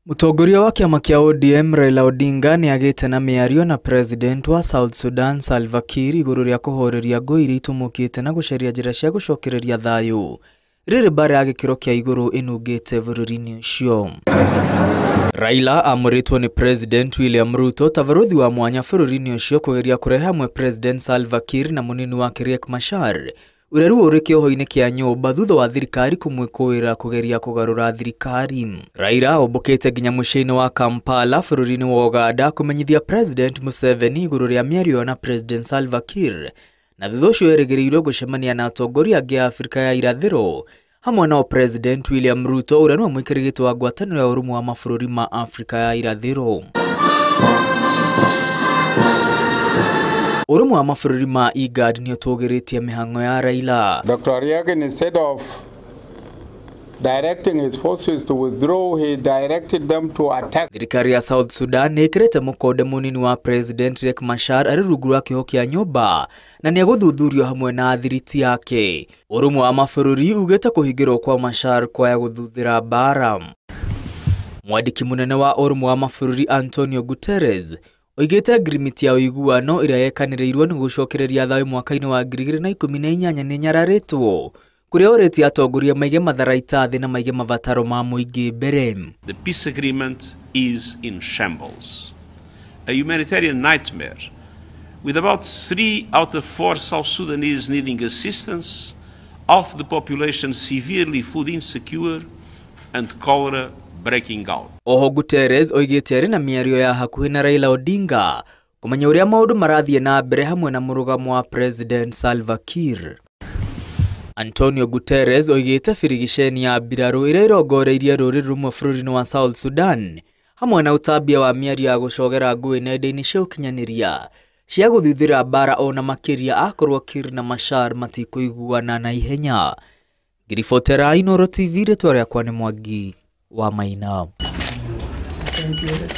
Mũtongoria wa kĩama kĩa ODM Raila Odinga nĩagĩte na mĩario na President wa South Sudan Salva Kiir igũrũ rĩa kũhoreria ngũĩ iria itumũkĩte na gũcaria njĩra cia gũcokereria thayũ rĩrĩ mbara ya gĩkĩro kĩa igũrũ ĩnungĩte bũrũri-inĩ ũcio. Raila amũrĩtwo nĩ President William Ruto ta barũthi wa mwanya bũrũri-inĩ ũcio kũgeria kũrehe hamwe President Salva Kiir na mũnini wake Riek Machar ũrĩa rĩu ũrĩ kĩoho-inĩ kĩa nyũmba thutha wa thirikari kũmwĩkũĩra kũgeria kũgarũra thirikari. Raila ombũkĩte nginya mũciĩ-inĩ wa Kampala bũrũri-inĩ wa Uganda kũmenyithia President Museveni igũrũ rĩa mĩario na President Salva Kiir, na thutha ũcio erĩgĩrĩirwo gũcemania na atongoria angĩ a Afrika ya irathĩro hamwe nao President William Ruto ũrĩa nĩwe mũikarĩri gĩtĩ wa ngwatanĩro ya ũrũmwe wa mabũrũri ma Afrika ya irathĩro. Ũrũmwe wa mabũrũri ma IGAD nĩ ũtũgĩrĩtie mĩhang'o ya Raila. Dr. Riek, instead of directing his forces to withdraw, he directed them to attack. Thirikari ya South Sudan nĩ ĩkĩrĩte mũkonde mũnini wa President Riek Machar arĩ rungu rwa kĩoho kĩa nyũmba na nĩ egũthuthurio hamwe na athiriti yake. Ũrũmwe wa mabũrũri ugĩte kũhingĩrwo kwa Machar kwaya gũthuthĩra mbara. Mwandĩki mũnene wa ũrũmwe wa mabũrũri Antonio Guterres oigĩte ngirimiti ya ũiguano ĩrĩa yekanĩrĩirwo nĩ gũcokereria thayũ mwaka-inĩ wa 2018 nĩ nyararĩtwo kũrĩa ũrĩtie atongoria maige matharaita thĩ na maige mabataro ma mũingĩ mbere. The peace agreement is in shambles, a humanitarian nightmare, with about 3 out of 4 South Sudanese needing assistance, half the population severely food insecure, and cholera breaking out. Oho Guterres oigĩte arĩ na mĩario ya hakuhĩ na Raila Odinga kũmenya ũrĩa maũndũ marathiĩ na mbere hamwe na mũrũgamo wa President Salva Kiir. Antonio Guterres oigĩte birigiceni ya mbirarũ ĩrĩa ĩrongoreirie rũrĩrĩ rũmwe bũrũri-inĩ wa South Sudan hamwe na ũtambia wa mĩario ya gũcogera ngũĩ nenda-inĩ cia ũkinyanĩria cia gũthuthĩra mbara ona makĩria akorwo Kiir na Machar matikũiguana na ihenya. Ngiribotera Inooro TV, rĩtwa rĩakwa nĩ Mwangi wa Maina. Thank you.